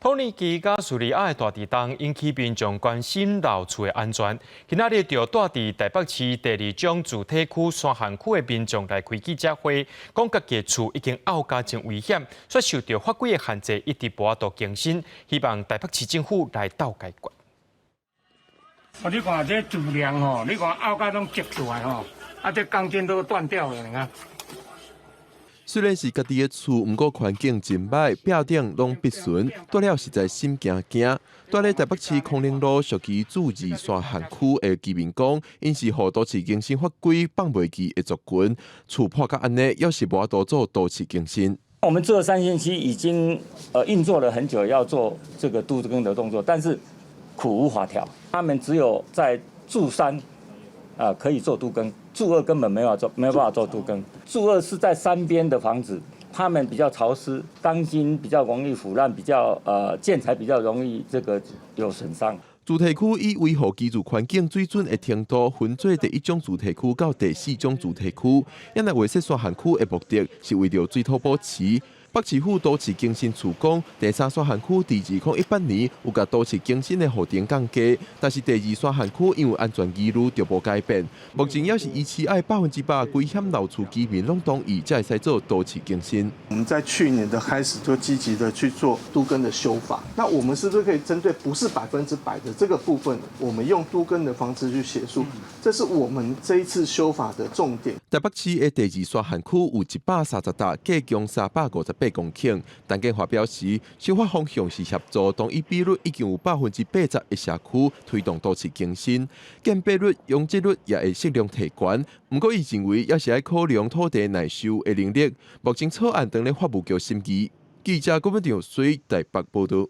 土耳其佮敘利亞的大地震引起民眾關心老厝的安全。今仔日就住佇台北市第二種住宅區山漢區的民眾來開記者會，講家己的厝已經漚甲真危險，煞受著法規的限制，一直無法度更新，希望台北市政府來鬥解決。哦，你看這柱梁吼，你看漚甲攏折出來吼，啊，這鋼筋都斷掉了，你看。雖然是家己的厝，毋過環境真䆀，壁頂攏篕損，住了實在心驚驚。住咧台北市康寧路屬於住二山漢區的居民講，𪜶是予都市更新法規放袂記的族群，厝破甲按呢，猶是無法度做都市更新。我們這三線區已經運作了很久，要做這個都更的動作，但是苦無法條。他們只有在住三啊可以做都更。住二根本沒法做，沒有辦法做都更。住二是在山邊的房子，他們比較潮濕，鋼筋比較容易腐爛，比較建材比較容易這個有損傷。住宅區以維護居住環境水準的程度，分做第一種住宅區到第四種住宅區。因來劃設山漢區的目的，是為著水土保持。北市府都市更新處講，第三山漢區佇2018年有共都市更新的予定降低，但是第二山漢區因為安全疑慮，就無改變。目前猶是維持愛100%危險老厝居民攏同意，才會使做都市更新。我們在去年的開始就積極的去做都更的修法，那我們是不是可以針對不是100%的這個部分，我們用都更的方式去協助？這是我們這一次修法的重點。台北市的第二山漢區有130棟，計共358公頃。陳建華表示，修法方向是協助同意比率已經有80%的社區推動都市更新，建蔽率、容積率也會適量提懸。毋過，伊認為猶是愛考量土地耐受的能力。目前草案正咧法務局審議。記者郭文長水台北報道。